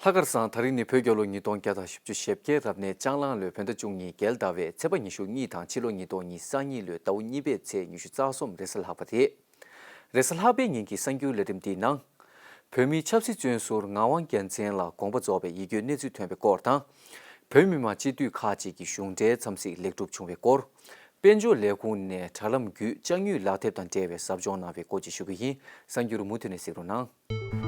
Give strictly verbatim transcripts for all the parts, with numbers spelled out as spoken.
ལྷག་དཀར་བཟང་། ད་རིང་ནི་བོད་རྒྱལ་ལོ་ཉིས་སྟོང་བརྒྱ་དང་བཞི་བཅུ་ཞེ་བརྒྱད་རབ་གནས་ལྕགས་གླང་ལོའི་བོད་ཟླ་བཅུ་གཉིས་རྒྱལ་ཟླ་བའི་ཚེས་པ་ཉི་ཤུ་གཉིས་དང་ཕྱི་ལོ་ཉིས་སྟོང་ཉི་ཤུ་རྩ་གཉིས་ལོའི་ཟླ་བ་གཉིས་པའི་ཚེས་ཉི་ཤུ་རྩ་གསུམ་རེས་གཟའ་ལྷག་པ་རེད། རེས་གཟའ་ལྷག་པའི་ཉིན་གྱི་གསར་འགྱུར་ལས་རིམ་འདིའི་ནང་། བོད་མིའི་ཆབ་སྲིད་བཙོན་ཟུར་ངག་དབང་རྒྱལ་མཚན་ལགས་དགོངས་པ་རྫོགས་པའི་ཡིད་སྐྱོའི་གནས་ཚུལ་ཐོན་པའི་སྐོར་དང་། བོད་མི་མང་སྤྱི་འཐུས་ཁག་ཅིག་གི་གཞུང་འབྲེལ་འཚམས་གཟིགས་ལེགས་གྲུབ་བྱུང་བའི་སྐོར། དཔལ་འབྱོར་ལས་ཁུངས་ནས་དྲ་ལམ་བརྒྱུད་ལྕགས་དངུལ་ལག་དེབ་དང་འབྲེལ་བའི་ཟབ་སྦྱོང་གནང་བའི་སྐོར་བཅས་ཞུ་གི་ཡིན། གསར་འགྱུར་མུ་མཐུད་ནས་གཟིགས་རོགས་གནང་།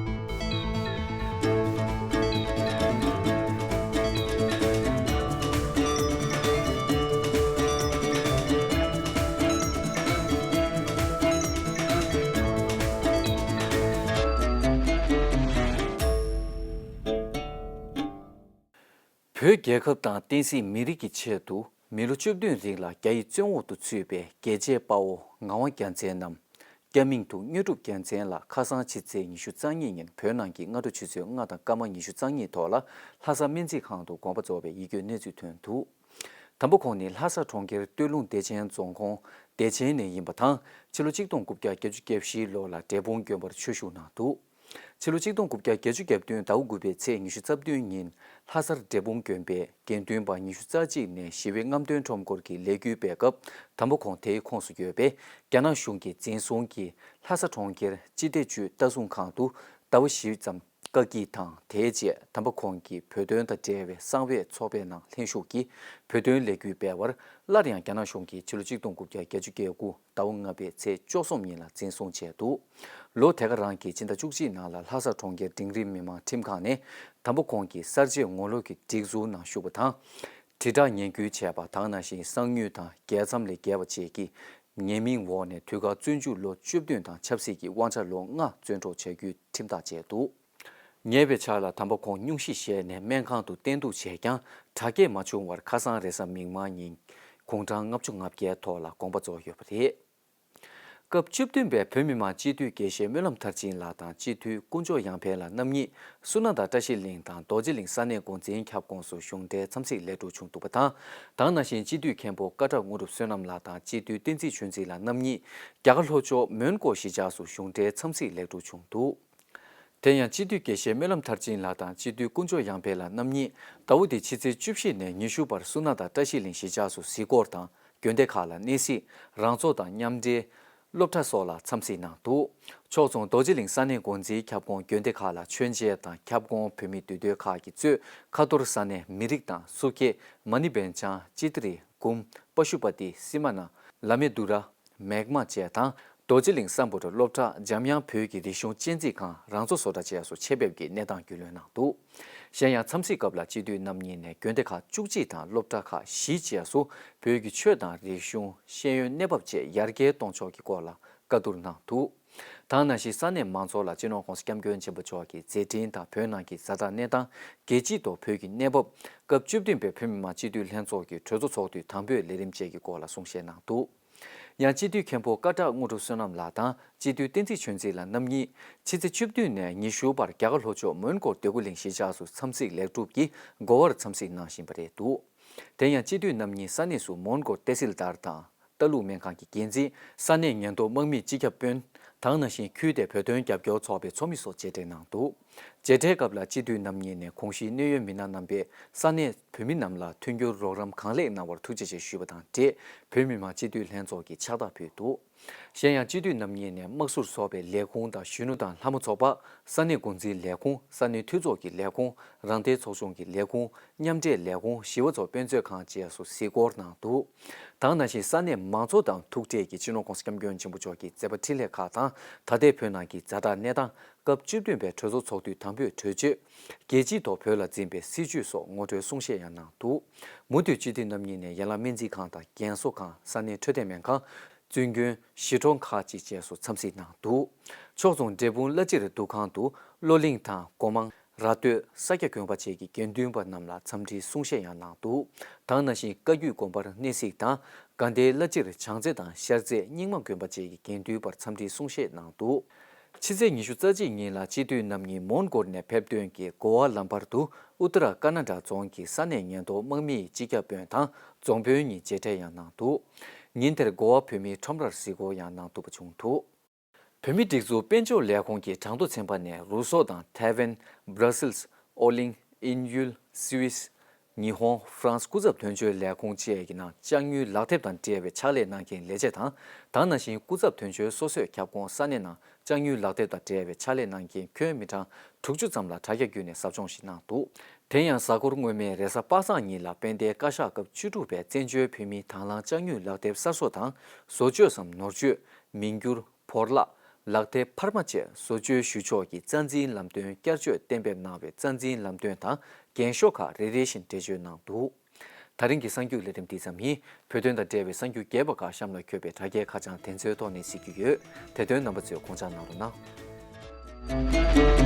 བོད་རྒྱལ་ཁབ་དང་བསྟན་སྲིད་མི་རིགས་ཀྱི་ཆེད་དུ་མི་ལོ་བཅུ་བདུན་རིང་ལ་རྒྱ་ཡི་བཙོན་འོག་ཏུ་ཚུད་པའི་རྒྱལ་གཅེས་དཔའ་བོ་ངག་དབང་རྒྱལ་མཚན་ནམ། རྒྱ་མིང་དུ་དངོས་གྲུབ་རྒྱལ་མཚན་ལགས་ཁ་སང་ཕྱི་ཚེས་ཉི་ཤུ་རྩ་གཉིས་ཉིན་བོད་ནང་གི་སྔ་དྲོ་ཆུ་ཚོད་ལྔ་དང་སྐར་མ་ཉི་ཤུ་རྩ་གཉིས་ཐོག་ལ་ལྷ་ས་སྨན་རྩིས་ཁང་དུ་དགོངས་པ་རྫོགས་པའི་ཡིད་སྐྱོའི་གནས་ཚུལ་ཐོན་འདུག་དམ་པ་ཁོང་ནི་ལྷ་ས་གྲོང་ཁྱེར་སྟོད་ལུང་བདེ་ཆེན་རྫོང་ཁོངས་བདེ་ཆེན་ནས་ཡིན་པ་དང་། ཕྱི་ལོ་གཅིག་སྟོང་དགུ་བརྒྱ་བརྒྱད་ཅུ་གྱ་བཞི་ལོ་ལ་འབྲས་སྤུངས་དགོན་པར་ཆོས་ཞུགས་གནང་འདུག་ཕྱི་ལོ་གཅིག་སྟོང་དགུ་བརྒྱ་བརྒྱད་ཅུ་གྱ་བདུན་ཟླ་བ་དགུ་པའི་ཚེས་ཉི་ཤུ་རྩ་བདུན་ཉིན་ལྷ་སར་འབྲས་སྤུངས་དགོན་པའི་དགེ་འདུན་པ་ཉི་ཤུ་རྩ་གཅིག་ནས་ཞི་བའི་རྔམ་སྟོན་ཁྲོམ་སྐོར་གྱི་ལས་འགུལ་སྤེལ་སྐབས། དམ་པ་ཁོང་དེའི་ཁོངས་སུ་ཡོད་པའི་རྒྱ་ནག་གཞུང་གིས་འཛིན་བཟུང་གིས་ལྷ་ས་གྲོང་ཁྱེར་སྤྱི་བདེ་ཅུས་ལྟ་སྲུང་ཁང་དུ་ཟླ་བ་བཞི་ཙམ་བཀག་སྐྱིལ་དང་། དེའི་རྗེས་དམ་པ་ཁོང་གིས་བོད་དོན་དང་འབྲེལ་བའི་གསང་བའི་ཚོགས་པའི་ནང་ལྷན་ཞུགས་ཀྱིས་བོད་དོན་ལས་འགུལ་སྤེལ་བར། སླར་ཡང་རྒྱ་ནག་གཞུང་གིས་ཕྱི་ལོ་གཅིག་སྟོང་དགུ་བརྒྱ་བརྒྱད་ཅུ་གྱ་དགུ་ཟླ་བ་ལྔ་པའི་ཚེས་བཅུ་གསུམ་ཉིན་ལ་འཛིན་བཟུང་བྱས་འདུག་ལོ་དེ་ག་རང་གི་སྤྱི་ཟླ་བཅུ་གཅིག་ནང་ལ་ལྷ་ས་གྲོང་ཁྱེར་འབྲིང་རིམ་མི་དམངས་ཁྲིམས་ཁང་ནས་དམ་པ་ཁོང་གི་གསར་བརྗེའི་ངོ་ལོག་གི་སྒྲིག་འཛུགས་ནང་ཞུགས་པ་དང་། དྲིལ་བསྒྲགས་ངན་སྐུལ་བྱས་པ་དང་། ནང་བཞིན་གསང་ཉུལ་དང་རྒྱལ་མཚམས་ལས་བརྒལ་བ་བཅས་ཀྱི་ཉེས་མིང་འོག་ནས་དུས་བཀག་བཙོན་འཇུག་ལོ་བཅུ་བདུན་དང་ཆབ་སྲིད་ཀྱི་དབང་ཆ་ལོ་ལྔ་བཙོན་འཕྲོག་བྱ་རྒྱུའི་ཁྲིམས་ཐག་བཅད་འདུག་ཉེ་བའི་ཆར་ལ་དམ་པ་ཁོང་སྙུང་གཞི་བཞེས་ནས་སྨན་ཁང་དུ་བསྟེན་གཏུགས་བྱས་ཀྱང་དྲག་སྐྱེད་མ་བྱུང་བར་ཁ་སང་རེས་གཟའ་མིག་དམར་ཉིན་དགུང་གྲངས་ལྔ་བཅུ་ང་བརྒྱད་ཐོག་ལ་དགོངས་པ་རྫོགས་ཡོད་པ་རེད། སྐབས་བཅུ་བདུན་པའི་བོད་མི་མང་སྤྱི་འཐུས་དགེ་བཤེས་སྨོན་ལམ་མཐར་ཕྱིན་ལགས་དང་སྤྱི་འཐུས་དཀོན་མཆོག་ཡར་འཕེལ་ལགས་རྣམ་གཉིས་སུ་ན་དང་བཀྲ་ཤིས་གླིང་དང་རྡོ་རྗེ་གླིང་ས་གནས་འགོ་འཛིན་ཁྱབ་ཁོངས་སུ་གཞུང་འབྲེལ་འཚམས་གཟིགས་ལེགས་གྲུབ་བྱུང་འདུག་པ་དང་། དེ་ནང་བཞིན་སྤྱི་འཐུས་མཁན་པོ་ཀ་ཁྲག་དངོས་གྲུབ་བསོད་ནམས་ལགས་དང་སྤྱི་འཐུས་བསྟན་འཛིན་ཆོས་འཛིན་ལགས་རྣམ་གཉིས་རྒྱ་གར་ལྷོ་ཕྱོགས་མོན་གྷོ་གཞིས་ཆགས་སུ་གཞུང་འབྲེལ་འཚམས་གཟིགས་ལེགས་གྲུབ་བྱུང་འདུག་དེ་ཡང་སྤྱི་འཐུས་དགེ་བཤེས་སྨོན་ལམ་མཐར་ཕྱིན་ལགས་དང་སྤྱི་འཐུས་དཀོན་མཆོག་ཡར་འཕེལ་ལགས་རྣམ་གཉིས་ཟླ་བ་འདིའི་ཕྱི་ཚེས་བཅུ་བཞི་ནས་ཉི་ཤུ་བར་སུ་ན་དང་བཀྲ་ཤིས་གླིང་གཞིས་ཆགས་སུ་གཟིགས་སྐོར་དང་། དགོན་སྡེ་ཁག་ལ་གནས་གཟིགས། རང་ཚོགས་དང་མཉམ་འབྲེལ་སློབ་གྲྭ་སོགས་ལ་འཚམས་གཟིགས་གནང་འདུག་ཕྱོགས་མཚུངས་རྡོ་རྗེ་གླིང་ས་གནས་འགོ་འཛིན་ཁྱབ་ཁོངས་དགོན་སྡེ་ཁག་ལ་མཆོད་མཇལ་དང་ཁྱབ་ཁོངས་བོད་མིའི་འདུས་སྡེ་ཁག་གིས་གཙོས་ཁ་ཐོར་ས་གནས་མི་རིགས་དང་སུ་ཁེ། མ་ཎི་བན་ཆང་། ཅི་ཏི་རི། གུམ། པ་ཤུ་པ་ཏི། སི་མ་ན། ལ་མེ་དུ་ར། མེག་མ་བཅས་དང་། རྡོ་རྗེ་གླིང་སམ་བྷོ་ཊ་སློབ་གྲྭ། འཇམ་དབྱངས་བོད་ཀྱི་རིག་གཞུང་གཅེས་འཛིན་ཁང་། རང་བཙོ་བཟོ་གྲྭ་བཅས་སུ་ཆེད་ཕེབས་ཀྱིས་གནས་སྟངས་རྒྱུས་ལོན་གནང་འདུག་གཞན་ཡང་འཚམས་གཟིགས་སྐབས་ལ་སྤྱི་འཐུས་རྣམ་གཉིས་ནས་དགོན་སྡེ་ཁག་བཅུ་གཅིག་དང་སློབ་གྲྭ་ཁག་བཞི་བཅས་སུ་བོད་ཀྱི་ཆོས་དང་རིག་གཞུང་ཤེས་ཡོན་གནས་བབ་བཅས་ཡར་རྒྱས་གཏོང་ཕྱོགས་ཀྱི་སྐོར་ལ་བཀའ་བསྡུར་གནང་འདུག་དེ་ནང་བཞིན་ས་གནས་མང་ཚོགས་ལ་སྤྱི་ནོར་༸གོང་ས་༸སྐྱབས་མགོན་ཆེན་པོ་མཆོག་གི་མཛད་འཕྲིན་དང་བོད་ནང་གི་ཛ་དྲག་གནས་སྟངས། རྒྱལ་སྤྱིའི་ཐོག་བོད་ཀྱི་གནས་བབ། སྐབས་བཅུ་བདུན་པའི་བོད་མི་མང་སྤྱི་འཐུས་ལྷན་ཚོགས་ཀྱི་གྲོས་ཚོགས་ཚོགས་དུས་དང་པོའི་ལས་རིམ་བཅས་ཀྱི་སྐོར་ལ་གསུང་བཤད་གནང་འདུག་ཡང་སྤྱི་འཐུས་མཁན་པོ་ཀ་ཁྲག་དངོས་གྲུབ་བསོད་ནམས་ལགས་དང་སྤྱི་འཐུས་བསྟན་འཛིན་ཆོས་འཛིན་ལགས་རྣམ་གཉིས་ཕྱི་ཚེས་བཅུ་བདུན་ནས་ཉི་ཤུ་བར་རྒྱ་གར་ལྷོ་ཕྱོགས་མོན་གྷོ་འདོད་རྒུ་གླིང་གཞིས་ཆགས་སུ་འཚམས་གཟིགས་ལེགས་གྲུབ་ཀྱིས་གོ་བར་འཚམས་གཟིགས་གནང་བཞིན་པ་རེད་འདུག་དེ་ཡང་སྤྱི་འཐུས་རྣམ་གཉིས་ས་གནས་སུ་མོན་གྷོ་ཏེ་སིལ་དར་དང་། ལྟ་ལུགས་སྨན་ཁང་གི་འགན་འཛིན། ས་གནས་ཉེན་རྟོག་དམག་མིའི་སྤྱི་ཁྱབ་དཔོན། དེ་ནང་བཞིན་ཁུལ་དེའི་བོད་དོན་རྒྱབ་སྐྱོར་ཚོགས་པའི་ཚོགས་མི་སོགས་མཇལ་འཕྲད་གནང་འདུག་མཇལ་འཕྲད་སྐབས་ལ་སྤྱི་འཐུས་རྣམ་གཉིས་ནས་གོང་ཞུས་གནད་ཡོད་མི་སྣ་རྣམ་པས་ས་གནས་བོད་མི་རྣམས་ལ་མཐུན་འགྱུར་རོགས་རམ་གང་ལེགས་གནང་བར་ཐུགས་རྗེ་ཆེ་ཞུས་པ་དང་འབྲེལ་བོད་མི་མང་སྤྱི་འཐུས་ལྷན་ཚོགས་ཀྱིས་ཕྱག་རྟགས་ཕུལ་འདུག་གཞན་ཡང་སྤྱི་འཐུས་རྣམ་གཉིས་ནས་དམག་ཟུར་ཚོགས་པའི་ལས་ཁུངས་དང་གཞོན་ནུ་དང་ལྷ་མོ་ཚོགས་པ། ས་གནས་འགོ་འཛིན་ལས་ཁུངས། ས་གནས་འཐུས་ཚོགས་ཀྱི་ལས་ཁུངས། རང་བདེན་ཚོགས་ཆུང་གི་ལས་ཁུངས། མཉམ་འབྲེལ་ལས་ཁུངས། ཞི་བ་འཚོ་དཔེ་མཛོད་ཁང་བཅས་སུ་གཟིགས་སྐོར་གནང་འདུག་དེ་ནང་བཞིན་ས་གནས་མང་ཚོགས་དང་ཐུག་འཕྲད་ཀྱིས་སྤྱི་ནོར་༸གོང་ས་༸སྐྱབས་མགོན་ཆེན་པོ་མཆོག་གི་མཛད་པ་འཕྲིན་ལས་ཁག་དང་ད་ལྟའི་བོད་ནང་གི་ཛ་དྲག་གནས་སྟངས། སྐབས་བཅུ་བདུན་པའི་གྲོས་ཚོགས་ཚོགས་དུས་དང་པོའི་གྲོས་ཆོད། རྒྱལ་སྤྱིའི་ཐོག་བོད་ལ་འཛིན་པའི་སྲིད་བྱུས་སོགས་ངོ་སྤྲོད་གསུང་བཤད་ཡང་གནང་འདུག་མུ་མཐུད་སྤྱི་འཐུས་རྣམ་གཉིས་ནས་ཡན་ལག་སྨན་རྩིས་ཁང་དང་རྒན་གསོ་ཁང་། ས་གནས་འཕྲོད་བསྟེན་སྨན་ཁང་། བཙུན་དགོན། གཞིས་གྲོང་ཁག་ཅིག་བཅས་སུ་འཚམས་གཟིགས་གནང་འདུག་ཕྱོགས་མཚུངས་འབྲས་སྤུངས་བླ་སྤྱིར་འདུ་ཁང་དུ་བློ་གླིང་དང་སྒོ་མང་། ར་སྟོད། ས་སྐྱ་དགོན་པ་བཅས་ཀྱི་དགེ་འདུན་པ་རྣམས་ལ་འཚམས་འདྲིའི་གསུང་བཤད་ཡང་གནང་འདུག་དེ་ནང་བཞིན་བཀའ་བརྒྱུད་དགོན་པར་གནས་གཟིགས་དང་། དགའ་ལྡན་བླ་སྤྱིར་བྱང་རྩེ་དང་ཤར་རྩེ་རྙིང་མ་དགོན་པ་བཅས་ཀྱི་དགེ་འདུན་པར་འཚམས་འདྲིའི་གསུང་བཤད་གནང་འདུག་ཕྱི་ཚེས་ཉི་ཤུ་རྩ་གཅིག་ཉིན་ལ་སྤྱི་འཐུས་རྣམ་གཉིས་མོན་གྷོ་ནས་ཕེབས་ཐོན་གྱིས་གོ་བ་ལམ་བར་དུ་ཨུ་ཏ་ར་ཀ་ན་ཌ་རྫོང་གི་ས་གནས་ཉེན་རྟོག་དམག་མིའི་སྤྱི་ཁྱབ་དཔོན་དང་རྫོང་དཔོན་གཉིས་མཇལ་འཕྲད་ཡང་གནང་འདུག་ཉིན་དེར་གོ་བ་བོད་མིའི་ཁྲོམ་རར་གཟིགས་སྐོར་ཡང་གནང་ཐུབ་པ་བྱུང་འདུག་བོད་མིའི་སྒྲིག་འཛུགས་དཔལ་འབྱོར་ལས་ཁུངས་ཀྱིས་གྲངས་ཐོ་ཚན་པ་ནས་རུ་སོག་དང་ཐའེ་ཝན། སྦྲ་སིལ། ཨོ་གླིང་། དབྱིན་ཡུལ། སུད་སི། ཉི་ཧོང་། ཧྥ་རན་སི། སྐུ་ཚབ་དོན་གཅོད་ལས་ཁུངས་བཅས་ཀྱི་ནང་ལྕགས་དངུལ་ལག་དེབ་དང་འབྲེལ་བའི་ཕྱག་ལས་གནང་མཁན་ལས་བྱེད་དང་། ད་ག་ནང་བཞིན་སྐུ་ཚབ་དོན་གཅོད་སོ་སོས་ཁྱབ་ཁོངས་ས་གནས་ནང་ལྕགས་དངུལ་ལག་དེབ་དང་འབྲེལ་བའི་ཕྱག་ལས་གནང་མཁན་ཁྱོན་མི་གྲངས་དྲུག་ཅུ་ཙམ་ལ་དྲ་རྒྱ་བརྒྱུད་ནས་ཟབ་སྦྱོང་ཞིག་གནང་འདུག་དེ་ཡང་གཟའ་འཁོར་སྔོན་མའི་རེས་གཟའ་པ་སངས་ཉིན་ལ་དཔལ་ལྡན་བཀའ་ཤག་སྐབས་བཅུ་དྲུག་པའི་བཙན་བྱོལ་བོད་མིའི་དང་བླངས་ལྕགས་དངུལ་ལག་དེབ་གསར་བཟོ་དང་། བཟོ་བཅོས་སམ་ནོར་བཅོས། མིང་བསྒྱུར། བོར་བརླག་ལག་དེབ་འཕར་མ་བཅས་བཟོ་བཅོས་ཞུ་ཕྱོགས་ཀྱི་རྩ་འཛིན་ལམ་སྟོན་བསྐྱར་བཅོས་གཏན་འབེབས་གནང་བའི་རྩ་འཛིན་ལམ་སྟོན་དང་འགེངས་ཤོག་ཁག་རེ་རེ་བཞིན་འགྲེལ་བརྗོད་གནང་འདུག་དེ་རིང་གི་གསར་འགྱུར་ལས་རིམ་འདི་ཙམ་ཡིན། བོད་དོན་དང་འབྲེལ་བའི་གསར་འགྱུར་རྒྱས་པ་ཁག་གཤམ་ལ་འཁོད་པའི་དྲ་རྒྱའི་ཁ་བྱང་དེ་ཚོའི་ཐོག་ནས་གཟིགས་རྒྱུ་ཡོད། དེ་དོན་རྣམ་པ་ཚོས་དགོངས་འཇགས་གནང་རོགས་གནང་།